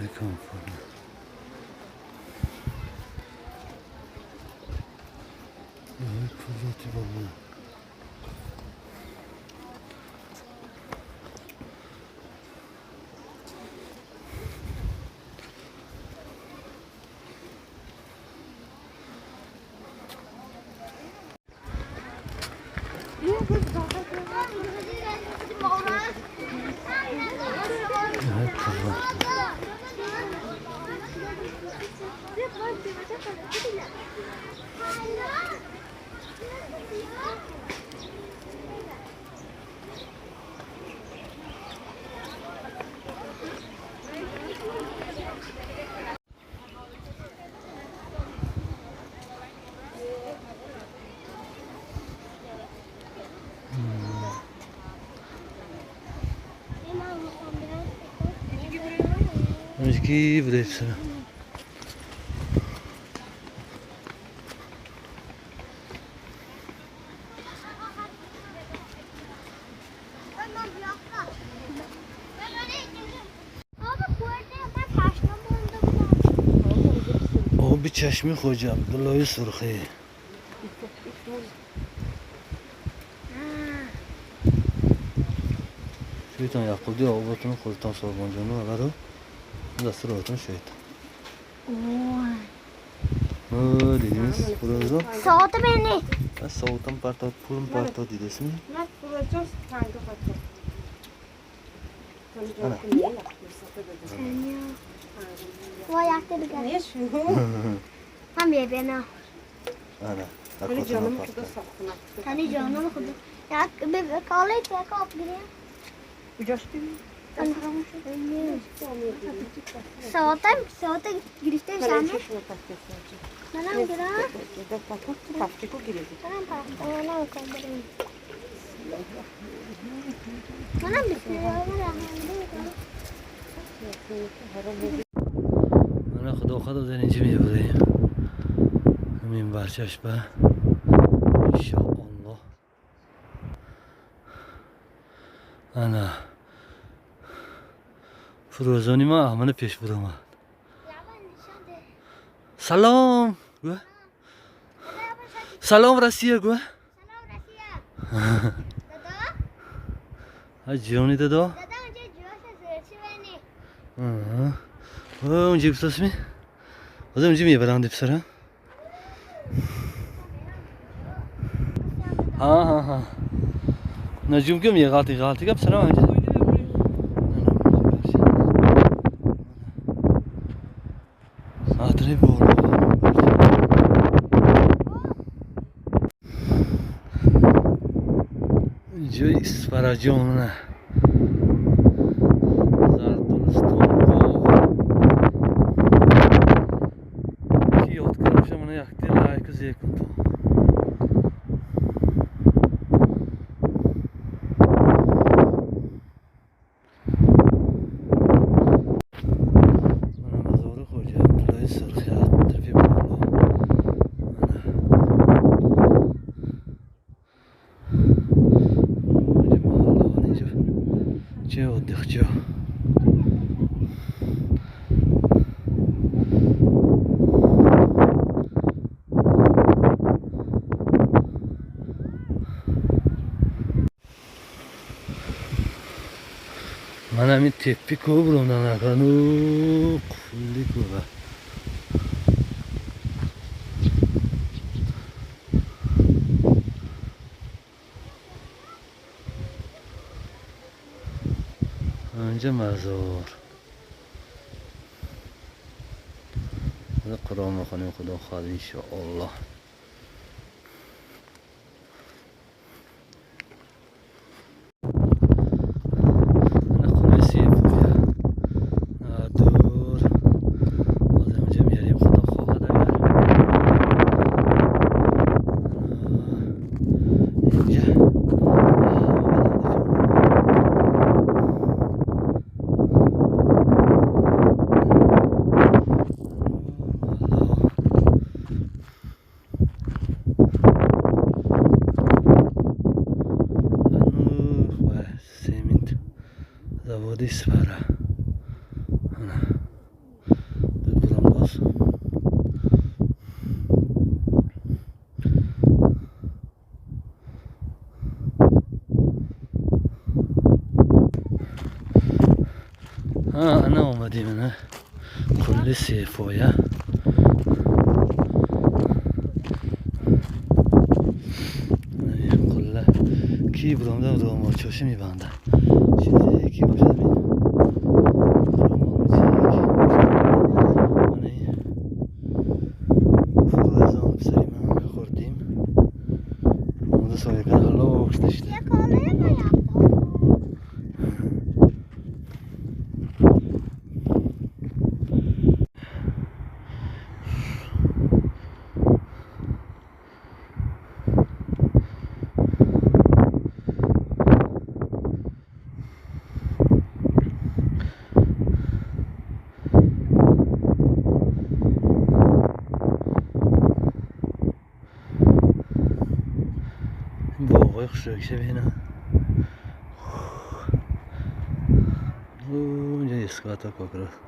Комфортно. Ой, Ki buraya. آب چشمی خوجه عبدالله سرخی. شویتان یعقوبی آباتون خودتان سربان جانو اگر دستور آتون شویتان. اوه دیدیمز پروزا؟ ساعت بینی. ساعتم پرتا پولم پرتا دیدسمی؟ نه پروزا تنگ خاطر. وای هم میبینم. آره. تنی جانم خدا ساختم. تنی جانم خدا. یک به کاله یک آب گیریم. کجاش دیدی؟ ساعتم ساعت گرفته شنه. منم گیرم. منم پخته منم کن منم بسیار من خدا خدا در اینجا میبریم. همین برچشمه انشاءالله. انا فروزانی ما احمد پیش برآمد. سلام گو. سلام رسیه گو. سلام رسیه. جانی دادا. اونجا گفتاسمی؟ از اونجا میبرند پسرم. ها ها ها. نجوم کم یه غلطی غلطی که پسرم اونجا. آتری بالا. جای اسفراجان نه. زرتشتان باغ. کی یاد کنم شما یک دل لایک زیر کن تو. چه отдых. من همین تپی کوه بروندن اکنو کلی کوه. اینجا مزار قرآن میخوانیم خدا خواهد انشاءالله. دور باز اونجا میاریم خدا خواهد اگر اینجا زوادی سفره. Ана омадем, ана қулли сепоя. Қулла ки буромда ромолчоши мебанда, чизе ки бошад, ромол чизе ки. Мана ин Фурӯзон, писари ман, хӯрдим, омода соя карда ҳалок шуда. Yakalayamayaktı. Боғои хушрӯкша бина. Инҷа эскалатор как раз.